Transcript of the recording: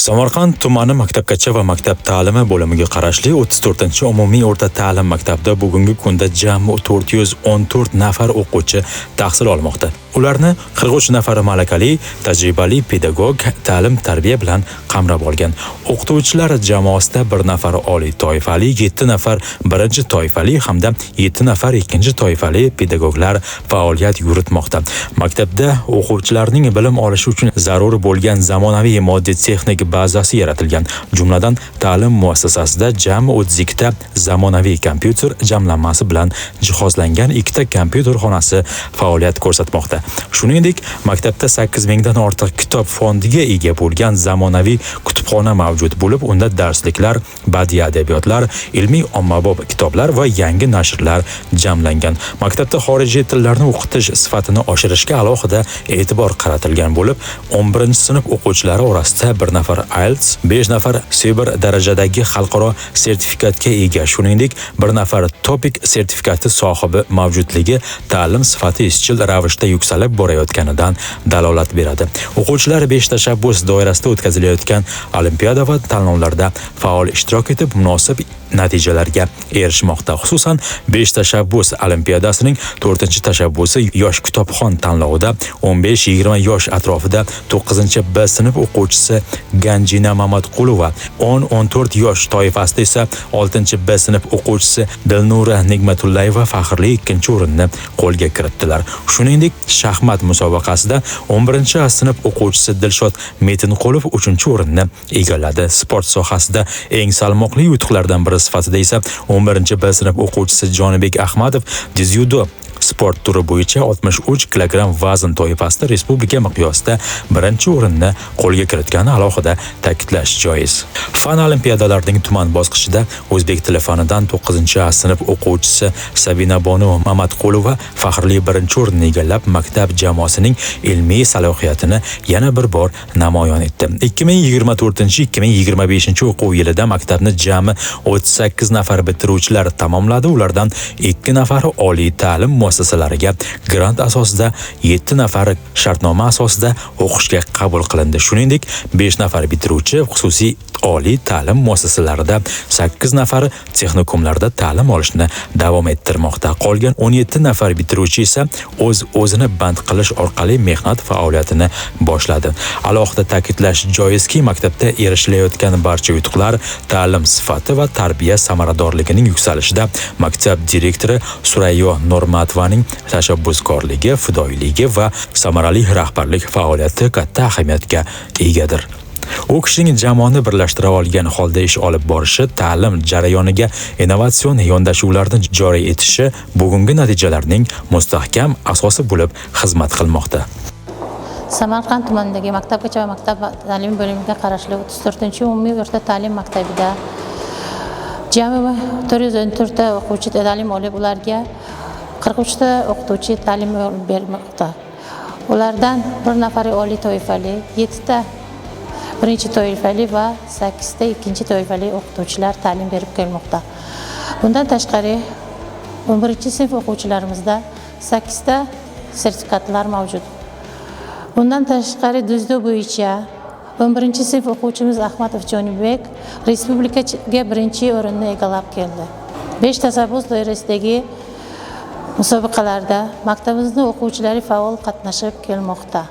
Samarqand tumani maktabgacha va maktab ta'limi bo'limiga qarashli 34-umumiy o'rta ta'lim maktabida bugungi kunda jami 414 nafar o'quvchi tahsil olmoqda. Ularni 43 nafari malakali, tajribali pedagog ta'lim tarbiya bilan qamrab olgan. O'qituvchilar jamoasida 1 nafar oliy toifali, 7 nafar birinchi toifali hamda 7 nafar ikkinchi toifali pedagoglar faoliyat yuritmoqda. Maktabda o'quvchilarning bilim olishi uchun zarur bo'lgan zamonaviy moddiy texnik bazasi yaratilgan. Jumladan, ta'lim muassasasida jami 32 ta zamonaviy kompyuter jamlanmasi bilan jihozlangan 2 ta kompyuter xonasi faoliyat ko'rsatmoqda. Shuningdek, maktabda 8000 dan ortiq kitob fondiga ega bo'lgan zamonaviy kutubxona mavjud bo'lib, unda darsliklar, badiiy adabiyotlar, ilmiy ommabop kitoblar va yangi nashrlar jamlangan. Maktabda xorijiy tillarni o'qitish sifatini oshirishga alohida e'tibor qaratilgan bo'lib, 11-sinf o'quvchilari orasida 1 nafar IELTS, 5 nafar C1 darajadagi xalqaro sertifikatga ega, shuningdek, 1 nafar TOPIK sertifikati sohibi mavjudligi ta'lim sifati izchil ravishda yuksalib borayotganidan dalolat beradi. O'quvchilar 5 tashabbus doirasida o'tkazilayotgan olimpiada va tanlovlarda faol ishtirok etib, munosib natijalarga erishmoqda. Xususan, 5 tashabbus olimpiadasining 4-tashabbusi Yosh kitobxon tanlovida 15-20 yosh atrofida 9-B sinf o'quvchisi Ganjina Mamatqulova, 10-14 yosh toifasida esa 6-B sinf o'quvchisi Dilnura Nigmatullayeva faxrli 2-o'rinni qo'lga kiritdilar. Shuningdek, shaxmat musobaqasida 11-A sinf o'quvchisi Dilshod Metinqulov 3-o'rinni egalladi. Sport sohasida eng salmoqli yutuqlardan biri sifatida esa 11-B sinf o'quvchisi Jonibek Ahmadov dzyudo sport turi bo'yicha 63 kilogramm vazn toifasida respublika miqyosida 1-o'rinni qo'lga kiritgani alohida ta'kidlash joiz. Fan olimpiadalarining tuman bosqichida o'zbek tili fanidan 9-A sinf o'quvchisi Sabina Bonu Mamatqulova faxrli 1-o'rinni egallab, maktab jamoasining ilmiy salohiyatini yana bir bor namoyon etdi. 2024-2025 o'quv yilida maktabni jami 38 nafar bitiruvchilar tamomladi. Ulardan 2 nafari oliy ta'lim muassasalariga grant asosida, 7 nafar shartnoma asosida o'qishga qabul qilindi. Shuningdek, 5 nafar bitiruvchi xususiy oliy ta'lim muassasalarida, 8 nafari texnikumlarda ta'lim olishni davom ettirmoqda. Qolgan 17 nafar bitiruvchi esa o'z-o'zini band qilish orqali mehnat faoliyatini boshladi. Alohida ta'kidlash joizki, maktabda erishilayotgan barcha yutuqlar ta'lim sifati va tarbiya samaradorligining yuksalishida maktab direktori Surayyo Normatovaning tashabbuskorligi, fidoyiligi va samarali rahbarlik faoliyati katta ahamiyatga egadir. U kishining jamoani birlashtira olgan holda ish olib borishi, ta'lim jarayoniga innovatsion yondashuvlarni joriy etishi bugungi natijalarning mustahkam asosi bo'lib xizmat qilmoqda. Samarqand tumanidagi maktabgacha va maktab ta'limi bo'limiga qarashli 34-umumiy o'rta ta'lim maktabida jami 414 ta o'quvchi ta'lim olib, ularga 43 ta o'qituvchi ta'lim bermoqda. Ulardan 1 nafari oliy toifali, 7 ta birinchi toifali va 8 ta ikkinchi toifali o'qituvchilar ta'lim berib kelmoqda. Bundan tashqari 11-sinf o'quvchilarimizda 8 ta sertifikatlar mavjud. Bundan tashqari dzyudo bo'yicha 11-sinf o'quvchimiz Ahmadov Jonibek respublikaga 1-o'rinni egallab keldi. 5 tashabbus doirasidagi musobaqalarda maktabimizning o'quvchilari faol qatnashib kelmoqda.